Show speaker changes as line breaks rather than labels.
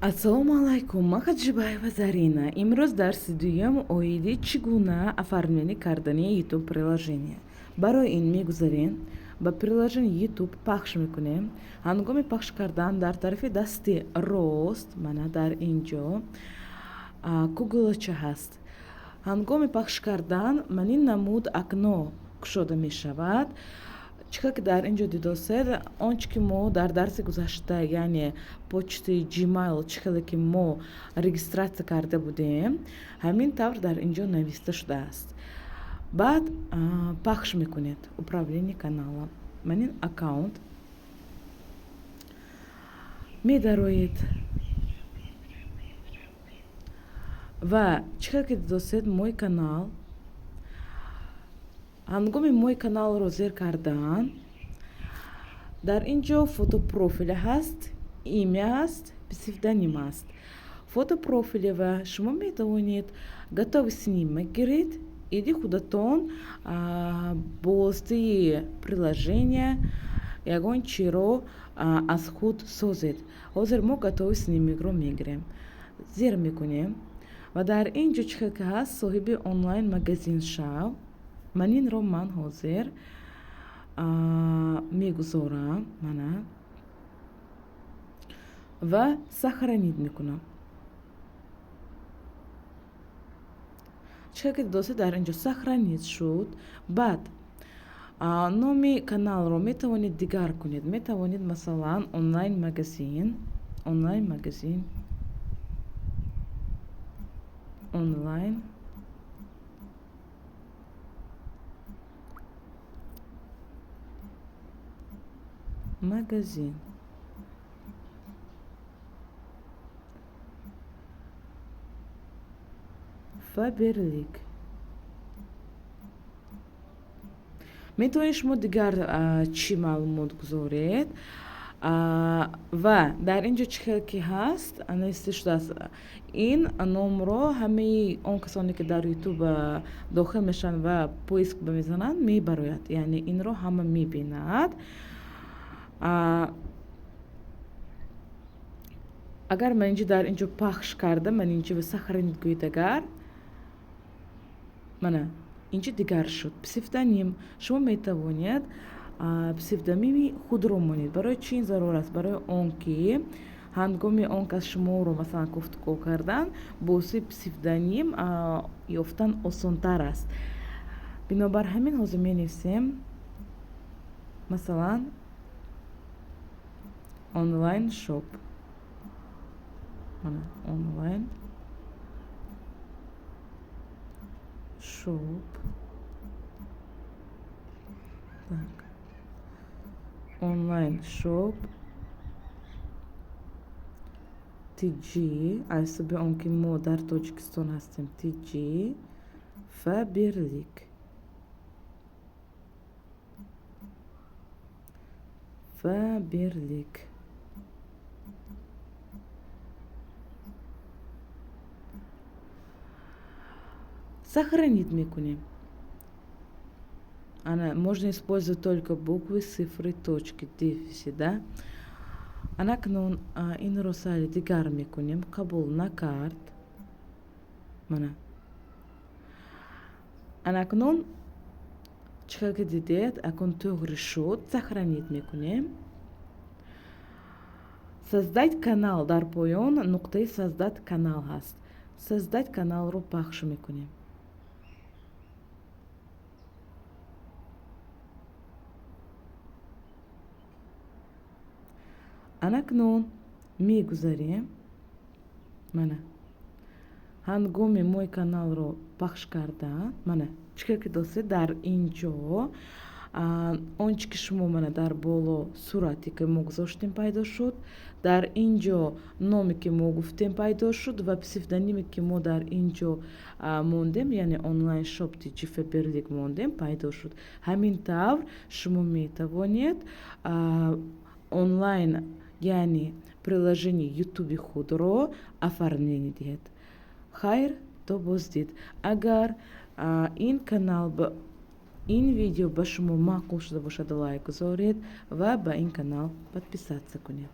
Ассалому алайкум, ман Хаджибаева Зарина. Имрӯз дарси дуюм оиди чӣ гуна оформление кардани YouTube приложение. Барои ин мегузарем ба приложение YouTube, пахш мекунем. Ҳангоми пахш кардан дар тарафи дасти рост, мана дар ин ҷо куглача ҳаст. Ҳангоми пахш кардан ман ин намуд окно кушода мешавад. Чӣ хел ки дар ин ҷо дидосед, он чӣ ки мо дар дарси гузашта, яъне почтаи Gmail, чӣ хеле ки мо регистрация карда будем, ҳамин тавр дар ин ҷо нависта шудааст. Баъд пахш мекунед управление каналом, ман ин аккаунт медароед ва чӣ хел ки дидосед, мой канал. Ҳангоми мой каналро зер кардан дар ин ҷо фото профиля ҳаст, имя ҳаст, псевдоним ҳаст. Фото профилева шумо метавонед готовый снимок гиред или худатон бо воситаи приложения ягон чиро аз худ созед. Ҳозир мо готовый снимокро мегирем, зер мекунем ва дар ин ҷо чӣ хел ки ҳаст, соҳиби онлайн магазин шав. Ман инро ман ҳозир мегузорам, мана, ва сохранить мекунам. Чӣ хел ки дидосед, дар ин ҷо сохранить шуд. Баъд номи каналро метавонед дигар кунед. Метавонед, масалан, онлайн магазин, онлайн магазин, онлайн магазин Фаберлик. Метавонед шумо дигар чӣ маълумот гузоред ва дар ин ҷо чӣ хел ки ҳаст, нависта шудааст, ин номро ҳамаи он касоне ки дар Ютуб дохил мешаванд ва поиск мезананд, мебарояд, яъне инро ҳама мебинад. Агар ман инҷо дар инҷо пахш карда, ман инҷо сохранить гӯед, агар мана инҷо дигар шуд. Псевдоним, шумо метавонед псевдоними худро монед. Барои чӣ ин зарур аст? Барои он ки ҳангоми он кас шуморо, масалан, гуфтугӯ кардан, бо воситаи псевдоним ёфтан осонтар аст. Бинобар ҳамин ҳозир менависем, масалан, онлайн шоп, мана онлайн шоп, так, онлайн шоп TG. Аз ҳисоби он ки мо дар Тоҷикистон ҳастем, TG Фаберлик, Фаберлик. Сохранить мекунем. Ана, можно использовать только буквы, цифры, точки, дефиси, да. Анакнун инро сари дигар мекунем. Қабул накард. Мана, анакнун чӣ хел ки дидед, акун туғри шуд. Сохранить мекунем. Создать канал, дар поён нуқтаи создать канал ҳаст. Создать каналро пахш мекунем. Анакнун мегузарем. Мана, ҳангоми мой каналро пахш кардан, мана чӣ хел ки досед, дар ин ҷо он чӣ ки шумо, мана дар боло сурате ки мо гузоштем пайдо шуд, дар ин ҷо номе ки мо гуфтем пайдо шуд ва псевдониме ки мо дар ин ҷо мондем, яъне онлайн шоп TG Фаберлик мондем, пайдо шуд. Ҳамин тавр шумо метавонед онлайн, яъне приложение Ютуби худро оформление диҳед. Хайр, то боздид. Агар ин канал, ин видео ба шумо маъқул шуда бошад, лайк гузоред ва ба ин канал подписаться кунед.